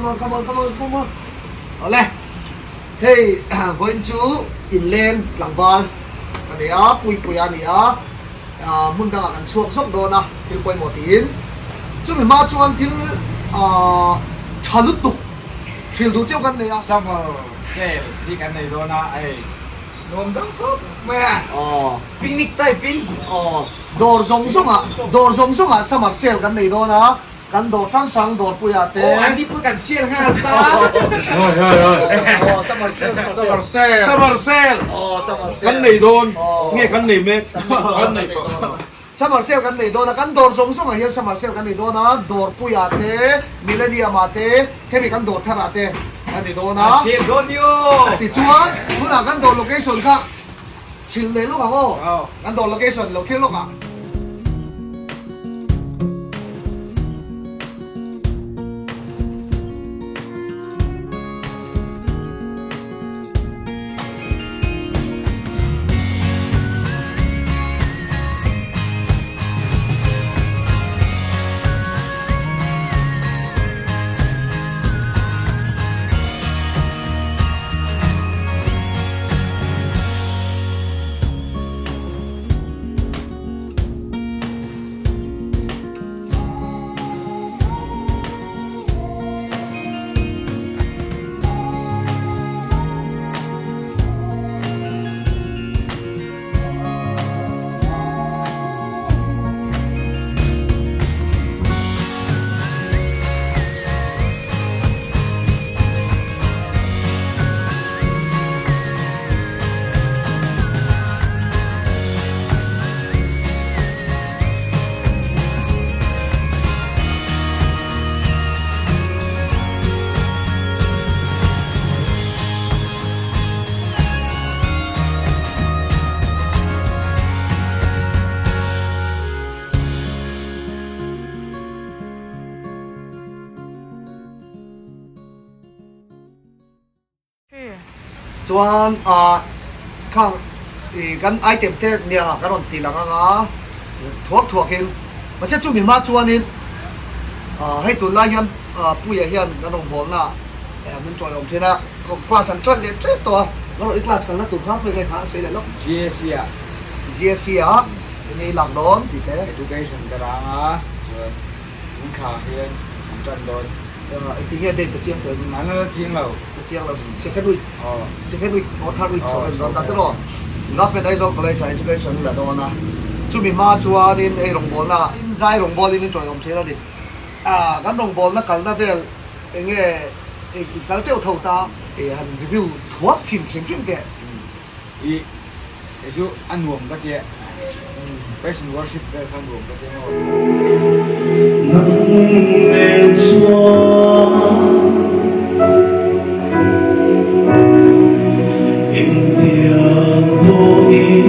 Come on, come on, come on, come on. Awle, hei vawiin chu inleng tlangval a ni a, Puipuia a ni a, hmun dangah kan chhuak zawk dawn a, thil pawimawh tiin. Chumi hma chuan thil tha lutuk hrilh duh cheu kan nei a. Summer sale hi kan nei dawn a, hei nuam deuh khawp mai a, picnic type in. Aw, dawr zawng zawngah, dawr zawng zawngah summer sale kan nei dawn a. Kan dawr hrang hrang dawrpuiah te. Aw an nipui kan sel nghal ta. Hoi hoi hoi. Aw summer sale summer sale. Summer sale. Aw summer sale. Kan nei dawn. Nge kan nei mek. Kan nei dawn. Summer sale kan nei dawn a kan dawr zawng zawngah hian summer sale kan nei dawn a dawrpuiah te Millennium ah te hemi kan dawr tharah te kan nei dawn a. Sale dawn ni aw. Tichuan tunah kan dawr location kha Hrilh leh lawk ang aw. Kan dawr location lo thlir lawk ah. Chuan ah khang ih kan item te nia kan rawn tih lang anga thuak thuak in mahse chumi hma chuanin ah hei tunlai hian ah Puia hian kan rawn bawlna ah min tawih awm thin a class an tawih leh tep tawh a rawh i class kalna tur kha khawi nge kha a sawi leh lawk. GSC ah. GSC ah enge i lak dawn tih te. Education ka rang a chuan in thla hian an tan dawn. Engtin nge date a chiang teh? An la chiang lo. A chiang lo. Second week. Second week or third week chho en dawn ta tiraw. Government Aizawl College ah education la dawn a. Chumi hma chuanin hei rawngbawlna in zai rawngbawlin in tawih awm thin a ni. Kan rawngbawlna kalna vel enge i kal teuh tho ta. Han review thuak chhin hrim hrim teh. I Kei chu a nuam ka tia Praise and worship vel kha nuam ka tia maw. Nang chuan engtiang pawhin.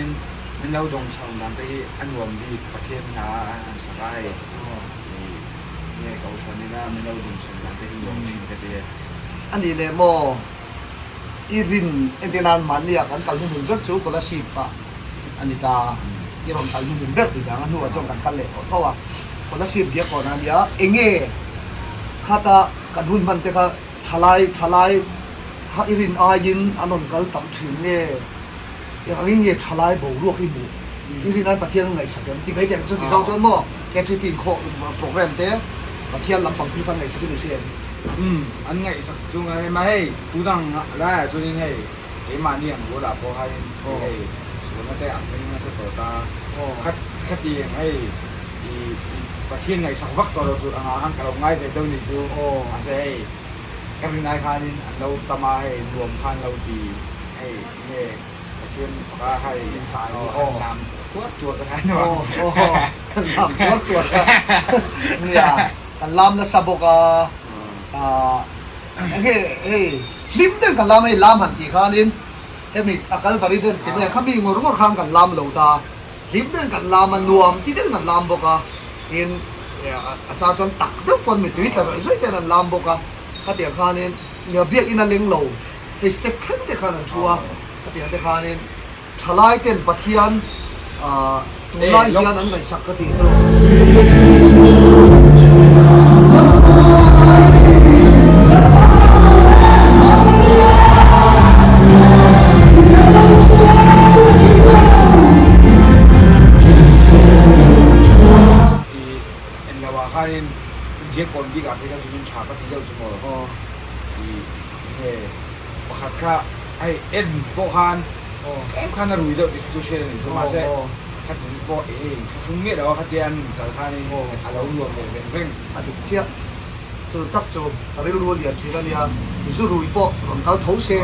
khanin min lo dawng chho dan te hi a nuam bik Pathian hna a han sak a hei nge Kohhran ina min lo dawng chho dan te hi nuam thin ka ti e. A nih leh maw i rin entir nan mahni ah kan kal hnuhnun ber chu Kolasib ah a ni ta i rawn kal hnuhnun ber tih dang a hnuah chuan kan kal leh tawh tho a Kolasib Diakkawn a nia enge khata kan hun hman te kha Thalai thalai kha i rin aiin an rawn kal tam thin nge? Eng angin nge thalai boruak i hmuh? I rin aiin Pathian an ngaihsak em? Ti mai teh ang chu ti zawng chuan maw KTP inkhawh program te Pathian lampang thil kha an ngaihsak in i hria em? Umm an ngaihsak chu ngai em a hei tunang laiah chuanin hei keimahni ang rualah pawh khanin hei sualna te an ring nasa tawh ta khat khatiang hei i Pathian ngaihsak vak tawh lo tur angah khan ka lo ngai ve deuh nih chu mahse hei ka rin ai khanin an lo tam a hei nuam khan lo ti hei enge Pathian fak a hei an lam tuar tuar te khan an lam tuar tuar kha nia kan lam nasa bawk a enge hei hlim deuhin kan lam a hei lam han tih khanin hemi a Kalvari dance tih mai ang kha mi ngawr ngawr khan kan lam lo ta. Hlim deuhin kan lam a, nuam ti deuhin kan lam bawk a, tin a chang chuan tak deuh pawn mitui tla zawih zawih ten an lam bawk a, khatiang khanin biakinn a leng lo, hei step thleng te khan an thu a, khatiang te khanin thalai ten Pathian tunlai hian an ngaihsak ka tih chu. I en lo ah khanin Diakkawn bik ah phei kha chuan tha ka ti deuh chu maw i nge pakhat kha hei en pawh khan tlem khan a rui deuh tih kha chu hriat a ni chu mahse khat pawh i hei thlahrung miah lo a khatia an kal khanin a lo nuam ve veng veng. A dik chiah. Chu tak chu ka rilru a lian thin a nia, zu rui pawh rawn kal tho se,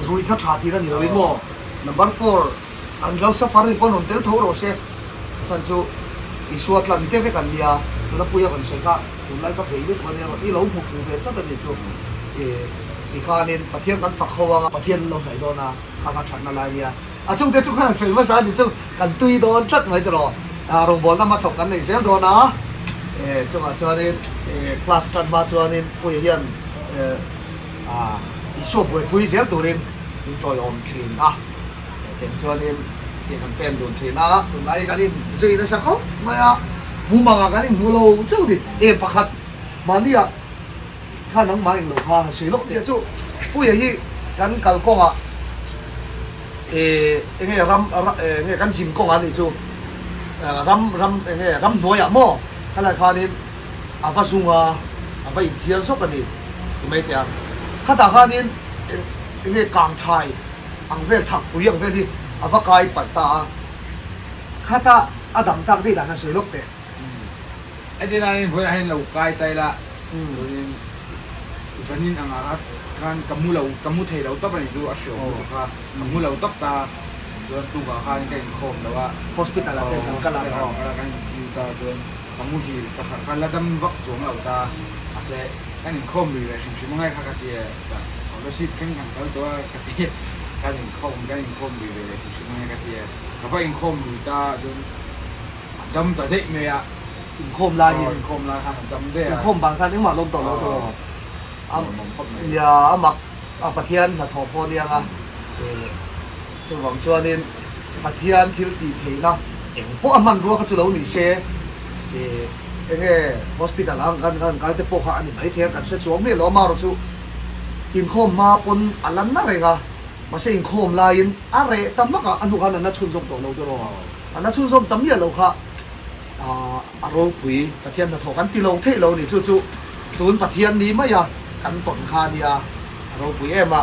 rui kha tha tih a ni lo in maw? Number four, an lo safar rin pawn rawn tel tho rawh se, a chhan chu Isua tlan te vek an nia, tuna puia rawn sawi kha tunlai ka vei lutuk a nia, i lo hmu fuh ve chat a nih chu, tikhanin Pathian kan fak ho anga, Pathian an lo hnaih dawn a, kha kha thatna lai a nia, a chungte chu khan sawi hmasa a nih chu kan tui dawn tlat mai tawh, rawngbawlna hmachhawp kan nei zel dawn a, chungah chuanin class tan hma chuanin Puia hian Isua buaipui zel turin min tawiawm thin a, teh chuanin ke kan pen dun thin a, tunlai kan inzui nasa khawp mai a, mumangah kan inhmu lo chauh ni, em pakhat mahniah kha nangmah englo kha han sawi lawk teh chu Puia hi kan kalkawngah enge ram enge kan zin kawngah a nih chu ram ram enge ramhnuaiah maw helai khanin a va zung a a va inthiar zawk a ni ti mai teh ang khatah khanin enge kangthai ang vel thakpui ang vel hi a va kai palh ta a khata a dam tak daih dan a sawi lawk teh. Entirnain vawiinah hian lo kai ta ila chuanin zanin angah khan ka mu lo ka mu thei lo tawp a nih chu a hriau lutuk kha ka mu lo tawp ta chuan tukah khan ka inkhawm lo a hospital ah te kan kal a hospital ah kan kal a kan inchiu ta chuan ka muhil ka harh khan la dam vak chuang lo ta mahse kan inkhawm lui leh hrim hrim angai kha ka ti e scholarship thleng kan kal tawh a ka ti kan inkhawm kan inkhawm lui ve leh hrim hrim angai ka ti e ka va inkhawm lui ta chuan A dam ta daih mai a. Inkhawm laiin. Aw inkhawm lai khan a dam daih a. Inkhawm vang khan engmah lawm tawh lo tawh lo. Aw lawmawm khawp mai. Nia a mak a Pathian hnathawh pawh ania nga chuvang chuanin Pathian thil tih theihna eng pawh a hmanrua kha chu lo ni se enge hospital ang kan kan kal te pawh kha a ni maithei a kan hre chuang miah lo a amaherawh chu inkhawm hma pawn a la na reng a mahse inkhawm laiin a reh ta hmak a a hnu khan a na chhunzawm tawh lo tawh lo. A na chhunzawm ta miah lo kha a ropui Pathian hnathawh kan ti lo theih lo a ni. Chu chu tun Pathian ni maia kan tawn kha a nia, a ropui em a,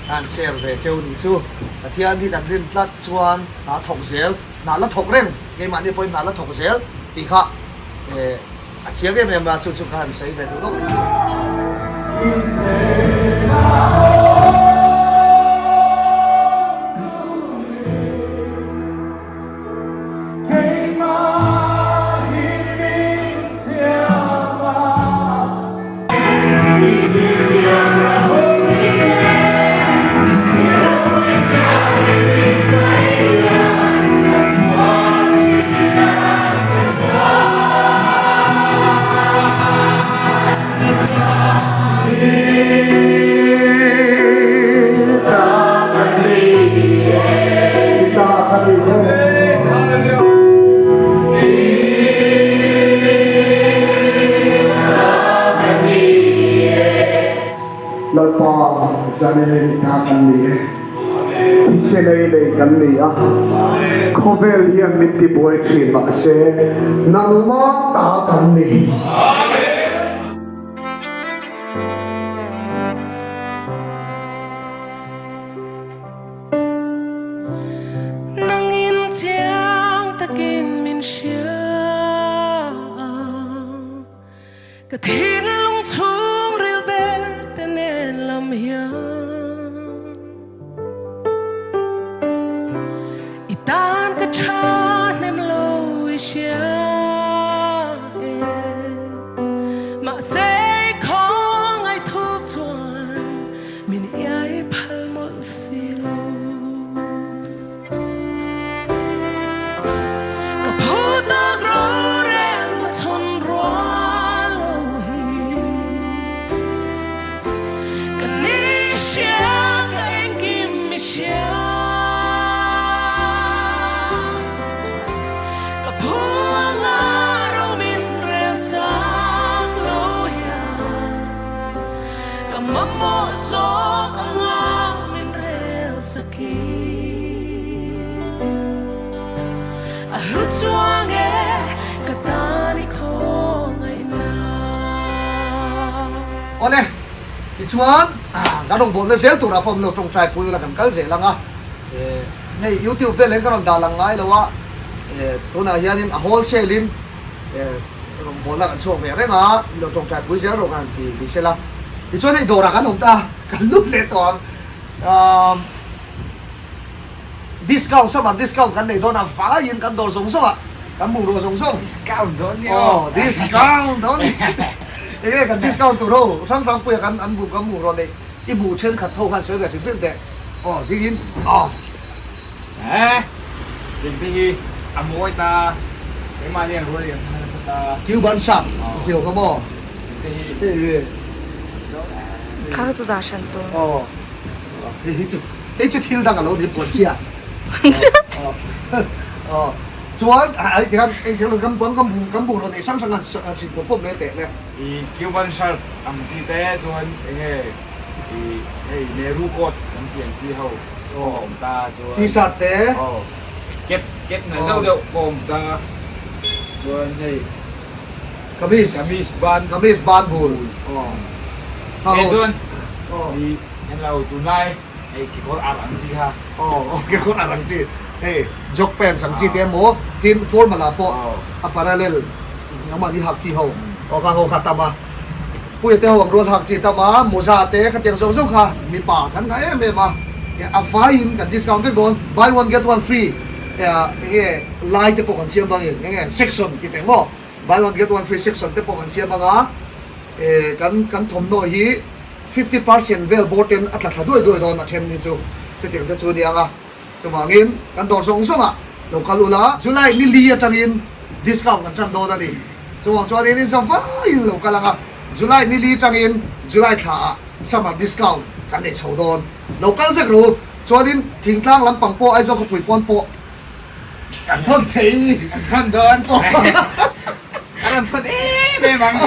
ka han share ve cheu ni chu. Pathian hi kan rin tlat chuan hna thawk zel, hna la thawk reng, keimahni pawhin hna la thawk zel tih kha a chiang em em a, chu chu ka han sawi ve duh lawk ni chu. Chuanin hei i ta kan ni e. Thisen ei nei kan ni a, khawvel hian min tibuai thin mahse nangmah ta kan ni. Nangin chiang takin min hria a, ka thinlung chhungril ber te nen lam hian i tan ka tha hnem lo i hria e. Mahse i khawngaih thuk chuan Min iai phal mawlh si lo. Ka phu tak rorel ma chhawn rual lo hi. Ka ni hria ka engkim mi hria. Ka phu anga ro min rel sak lo hian. Ka mamawh zawk anga min rel saki. A hlu chuang e ka tan i khawngaihna. Awle, tichuan kan rawngbawlna zel turah pawh min lo tawngtai pui ula kan kal zel ang a, hei youtube vel hian ka rawn dah lang ngai lo a, tunah hianin a wholesale in Rawngbawlna kan chhuak ve reng a, min lo tawngtai pui zel rawh kan ti ni sela. Tichuan hei dawrah kan awm ta, kan lut leh tawh ang. Umm discount, summer discount kan nei dawn a, vaiin kan dawr zawng zawng ah, kan bungrua zawng zawng. Discount dawn ni aw. Aw, discount dawn ni. Enge kan discount tur ho, hrang hrang puia kan an kan bungrua neih i hmuh thenkhat ho khan sawi ve hrim hrim teh. Aw, dingin aw. Eh, chengte hi a mawi ta, keimahni an rual lian kha nasa ta. Cuban shark chiu kha maw? Chengte hi. Kha kha chu dah hran tur. Aw, hei hi chu hei chu thil dang a lo ni puan chhia. Aw, chuan hei tikhan engthil kan kan kan kan bungraw neih hrang hrang a hrilh pawp pawp mai teh le. I Cuban shark ang chi te chuan enge i hei Nehru coat kan tih ang chi ho. Aw awm ta chuan T-shirt te aw cap cap nalh deuh deuh pawh awm ta chuan hei kamis kamis ban kamis ban bul aw he chuan i en lo tunlai hei kekawr ar ang chi kha aw aw kekawr ar ang chi hei jog pants ang chi te emaw tin formal ah pawh a parallel nangmahni hak chi ho aw kha ho kha tam a. Puia te ho ang rual hak chi tam a, mawza te khatiang zawng zawng kha mipa kan ngah em em a, a vaiin kan discount vek dawn, buy one get one free enge lai te pawh kan siam dawn a ni, enge section tih teh maw, buy one get one free section te pawh kan siam ang a, kan kan thawmhnaw hi 50% vel bawr ten a tla thla duai duai dawn a then hi chu chutiang te chu a ni ang a, chuvangin kan dawr zawng zawng ah lo kal ula, July ni li atangin discount kan tan dawn a ni. Chuvang chuanin in zavaiin lo kal ang a, July ni li tangin July thla ah summer discount kan nei chho dawn. Lo kal vek ru. Chuanin thingtlang lampang pawh Aizawl khawpui pawn pawh kan thawn thei. Kan thawn dawn. A rawn thawn em em ang.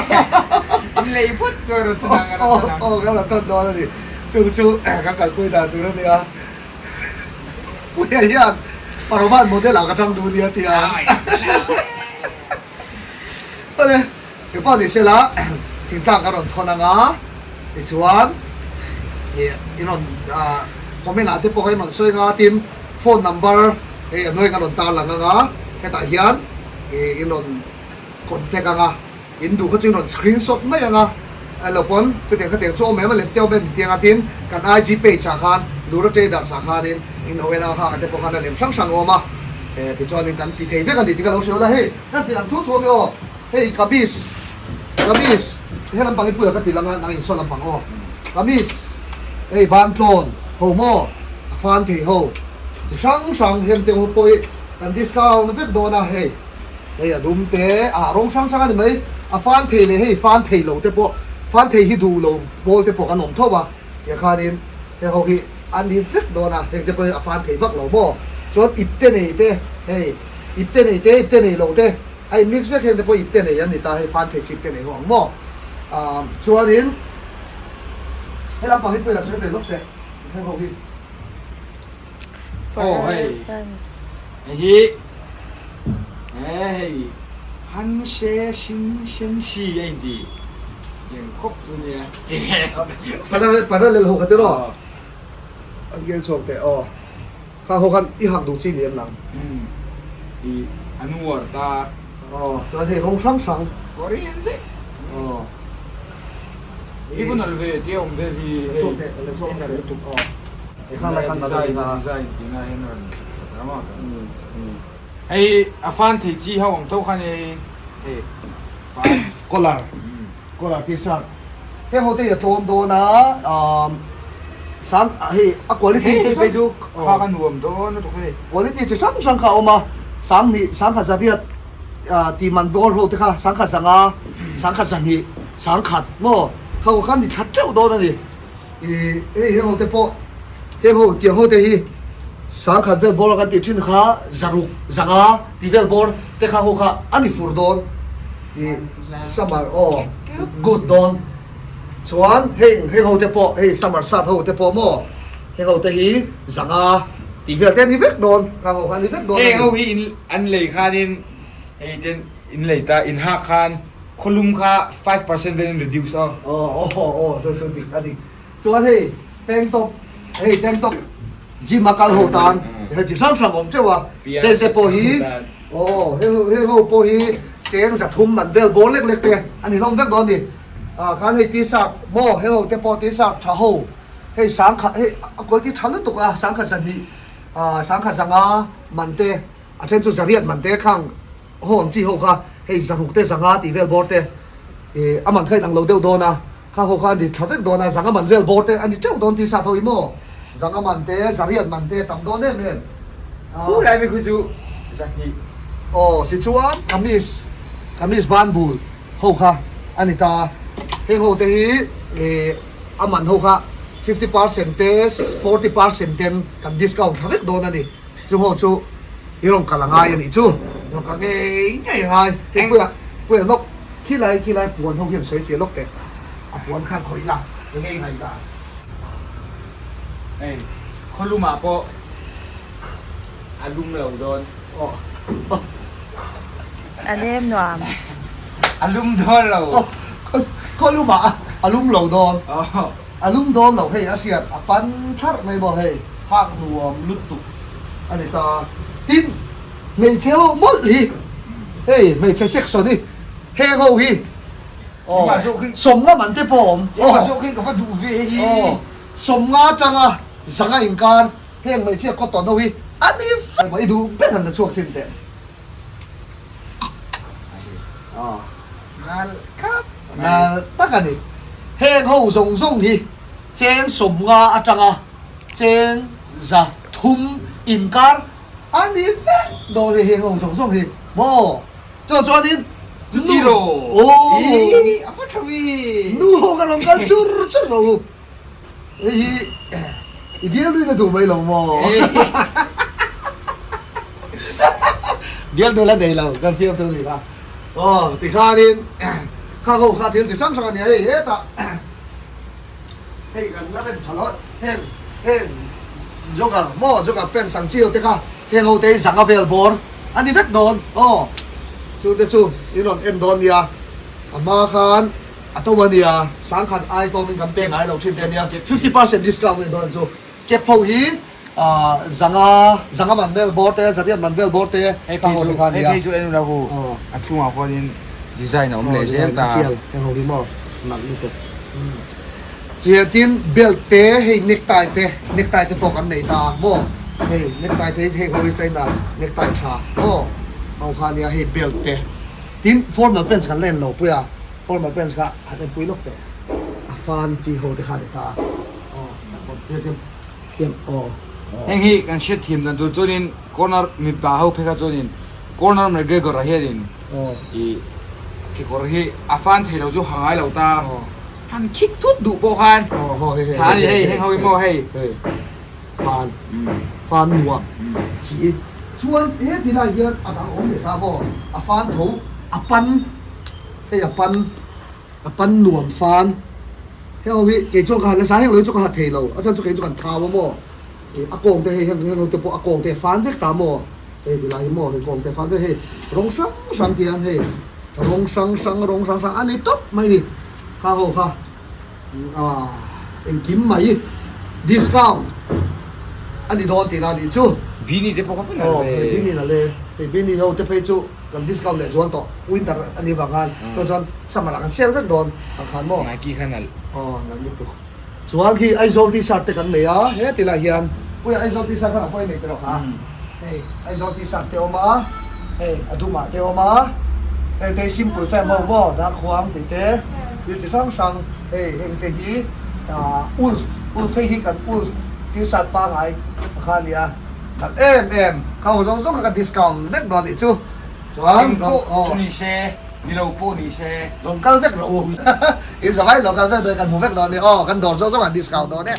In lei phut chu a rawn thawn ang, a rawn thawn ang. Aw, kan rawn thawn dawn a ni. Chung chu kan kalpui dan tur a nia. Puia hian Parovan model ah ka tang duh nia ti a. Awle, ke pawh ni sela thingtlang ka rawn thawn ang a, tichuan ih in rawn comment ah te pawh kha in rawn sawi ang a, tin phone number hei a hnuai ka rawn tar lang ang a, hetah hian ih in rawn contact ang a, in duh kha chu in rawn screenshot mai ang a, alo pawn chutiang khatiang chu awm em a lem te awm em inti ang a, tin kan IG page ah khan Lura Traders ah khanin in ho en ang a, khang ah te pawh khan a lem hrang hrang a awm a, tichuanin kan ti thei vek a ni tih ka lo hrilh a, hei. Ka ti lang thu thu ami aw, hei kamis, kamis he lampang hi puia ka ti lang a, nang insaw lampang aw, kamis hei bantlawn ho maw a fan thei ho chi hrang hrang hem te ho pawh hi kan discount vek dawn a, hei hei a dum te ah rawng hrang hrang a ni mai, a fan thei leh hei fan thei lo te pawh fan thei hi duh lo pawl te pawh kan awm tho a, tiang khanin heng ho hi a ni vek dawn a, heng te pawh hi a fan thei vak lo maw, chuan ipte nei te hei. Ipte nei te, ipte nei lo te, a in mix vek heng te pawh ipte nei an ni ta, hei fan thei si ipte nei ho ang maw? Chuanin he lampang hi puilah sawi ve lawk teh. Heng ho hi. Aw hei. Hei hi hei Han she shin shen shi a inti tiang khawp chu nia. Parallel ho kha tiraw? An ken chhuak teh aw. Kha ho khan i hak duh chi ni em nang? Umm i an uar ta. Aw chuan hei rawng hrang hrang. Korean zet. Aw. I va nalh ve tia awm vel hi hei i nalh lutuk. Aw. Hei kha lai khan nalh a ni kha. Design tihna hian a rawn thla ta maw ta. Hei a fan thei chi ho ang tho khan hei hei fan. Collar. Collar t-shirt. Heng ho te hi a tlawm dawn a sang hei a quality chi phei chu khak a nuam dawn lutuk hei. Quality chi hrang hrang kha a awm a sanghnih sangkhat zariat tih man bawr ho te kha sangkhat zanga sangkhat zahnih sangkhat maw kha ho khan ni thla teuh dawn a ni. Ih hei heng ho te pawh heng ho tiang ho te hi sangkhat vel bawr kan tih thin kha zaruk zanga tih vel bawr te kha ho kha a ni fur dawn ih summer aw good dawn chuan heng heng ho te pawh hei summer shirt ho te pawh maw heng ho te hi zanga tih vel te a ni vek dawn khang ho kha a ni vek dawn a ni. Heng ho hi in an lei khanin hei ten in lei ta in hak khan Khawlum kha 5% velin reduce a. Aw aw aw chu chu dik a dik. Chuan hei tank top hei tank top gym a kal ho tan hei chi hrang hrang awm teuh a. Heng te pawh hi aw heng heng ho pawh hi cheng zathum man vel bawr lek lek te a ni hlawm vek dawn a ni. Ah khan hei t-shirt maw heng ho te pawh t-shirt tha ho hei sangkhat hei a quality tha lutuk a sangkhat zahnih ah sangkhat zanga man te a then chu zariat man te khang Ho ang chi ho kha hei zaruk te zanga tih vel bawr te ih a man kha inang lo deuh dawn a, kha ho kha a ni thla vek dawn a, zanga man vel bawr te a ni teuh dawn tih sat ho i maw? Zanga man te, zariat man te tam dawn em em. Khu lai mi khu chu zahnih. Aw tichuan kamis, kamis ban bul ho kha a ni ta, heng ho te hi ih a man ho kha 50% te 40% ten kan discount thla vek dawn a ni. Chu ho chu i rawn kal a ngai a nih chu. I rawn kal ngei ngei a ngai. Hei puia puia lawk khilai khilai puan ho hian sawi fiah lawk teh. A puan khan khawih la i ngei ngai dan. Hei khawlumah pawh a lum lo dawn. Aw. A nem nuam. A lum dawn lo. Khawlumah a lum lo dawn. A lum dawn lo hei a hriat a pan thlarh mai maw hei hak nuam lutuk a ni ta. Tin, hmeichhe ho mawlh hi hei hmeichhe section hi heng ho hi aw sawmnga man te pawh a awm aw sawmnga atanga zanga inkar heng hmeichhia cotton ho hi a ni vek mai i duh ber han la chhuak sin teh. Nal khap mai. Nal tak a ni. Heng ho zawng zawng hi cheng 50 atanga cheng 300 inkar a ni vek dawn hei heng ho zawng zawng hi maw? Chuan chuanin nu aw a va tha vi. Nu ho ka rawn kal chur chur lo u. Hei hi i bialnuin a duh mai lo maw? Bialnu la nei lo kan fiam thu ni kha. Aw tikhanin khang ho kha thil chi hrang hrang a nia hei hetah hei kan la rem tha lo heng heng jogger maw jogger pants ang chi ho te kha heng ho te hi zanga vel bawr a ni vek dawn aw chu te chu in rawn en dawn nia a hma khan A to a nia, sangkhat ai tlawmin kan pek ngai lo thin te a nia, 50% discount a ni dawn chu. Cap ho hi zanga zanga man vel bawr te, zariat man vel bawr te kha ho te kha a nia. Hei phei chu en ula hu, a chhungah khuanin design a awm leh zel ta. Sial heng ho hi maw nalh lutuk. Chian tin belt te hei necktie te, necktie te pawh kan nei ta maw, hei necktie te hi hei ho hi China necktie tha maw ho kha a nia hei belt te. Tin formal pants kan la en lo pui a. Formal pants kha han enpui lawk teh a fan chi ho te kha a ni ta aw tiang tiang aw. Heng hi kan hriat thiam dan tur chuanin Conor mipa ho phei kha chuanin Conor McGregor ah hianin i kekawr hi a fan thei lo chu ha ngai lo ta han khik thut duh pawh khan tha a ni hei heng ho hi maw hei fan fan nuam si chuan he tilai hian a dang awm leh ta maw a fan tho a pan. Hei a pan, a pan nuam fan. Heng ho hi kei chuan ka ha nasa heng lo hi chu ka ha thei lo a chhan chu kei chu kan thau a maw ih a kawng te hei heng heng ho te pawh a kawng te fan vek ta maw hei ti lai hi maw hei kawng te fan vek hei rawng hrang hrang ti hian hei rawng hrang hrang rawng hrang hrang a nei tawp mai a ni khang ho kha ah engkim mai discount a ni dawn tihna a nih chu. Beanie te pawh kha vek a le. Aw beanie a le hei beanie ho te phei chu. Kan discount leh zual tawh winter a nih vang khan chuan chuan summer ah kan sale vek dawn ang khan maw. Nike kha nalh. Aw nalh lutuk. Chuan khi Aizawl t-shirt te kan nei a he ti lai hian Puia Aizawl t-shirt kha nang pawh i nei tawh kha hei Aizawl t-shirt te awm a hei a dumah te awm a hei te hi simple fam ho maw darkhuang tih te thil chi hrang hrang hei heng te hi ah ulf ulf hei hi kan ulf t-shirt pangai ang kha a nia. Nalh em em, ka ho zawng zawng kha ka discount vek dawn nih chu. Chuan Eng pawh chu ni se, ni lo pawh ni se. Rawn kal vek rawh u. In zavai lo kal vek dawn kan hmu vek dawn nia aw, kan dawr zawng zawng an discount dawn e.